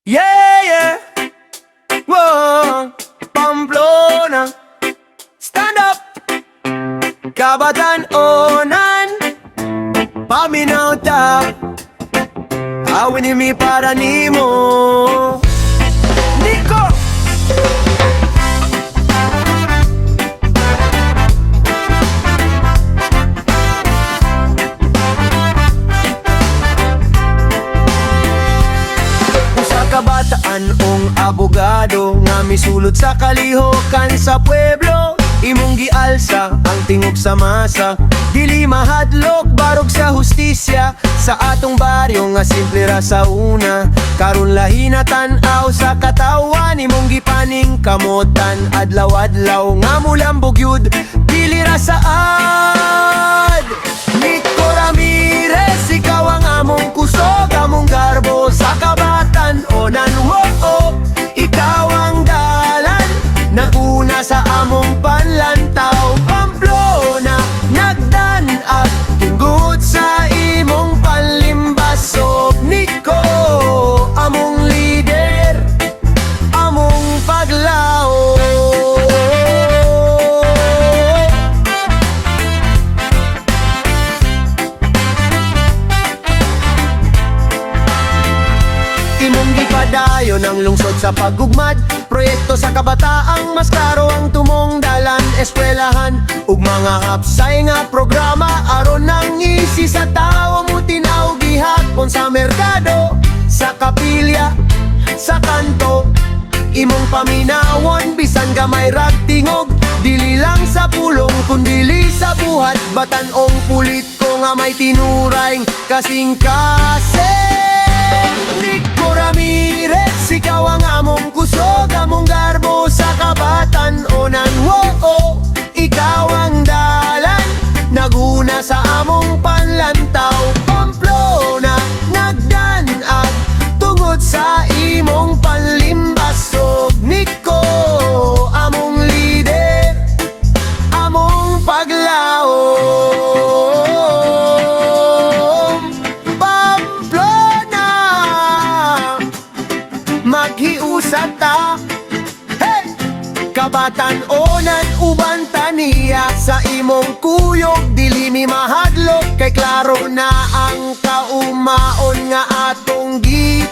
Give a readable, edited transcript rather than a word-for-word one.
Yeah. Whoa, Pamplona. Stand up. Kabatan-onan. Paminaw ta. Awin mi para nimo, Nico. Usa ka batan-ong abogado nga misulod sa kalihokan sa pueblo. Imong gialsa ang tingog sa masa. Dili mahadlok barog sa hustisya. Sa atong baryo nga simple ra sa una, karon lahi na tan-aw sa katawan. Imong gipaningkamotan adlaw-adlaw nga mulambog yud, dili ra saad. Nico Ramirez, ikaw ang among kusog, among garbo sa kabatan-onan. Wo-oh, ikaw ang dalan, naguna sa among panlantaw. Pamplona, nagdan-ag, tungod sa imong panlimbasog. Nico, among leader, among paglaom. Imong gipadayon ang lungsod sa paggugmad. Proyekto sa kabataang mas klaro ang tumong dalan. Eskwelahan ug mga hapsay nga programa aron ang ngisi sa tawo mutinaw gihapon. Sa merkado, sa kapilya, sa kanto, imong paminawon bisan gamay rag tingog. Dili lang sa pulong kundili sa buhat. Batan-ong politiko nga may tinurayng kasing-kasing. Nico Ramirez, ikaw ang among kusog, among garbo sa kabatan-onan. Wo-oh, ikaw ang dalan, naguna sa among panlantaw. Pamplona, nagdan-ag, tungod sa imong panlimbasog. Nico, among leader, among paglaom. Pamplona, maghiusa ta. Hey! Kabatan-onan, uban taniya. Sa imong kuyog dili mi mahadlok, kay klaro na ang kaumaon nga atong gi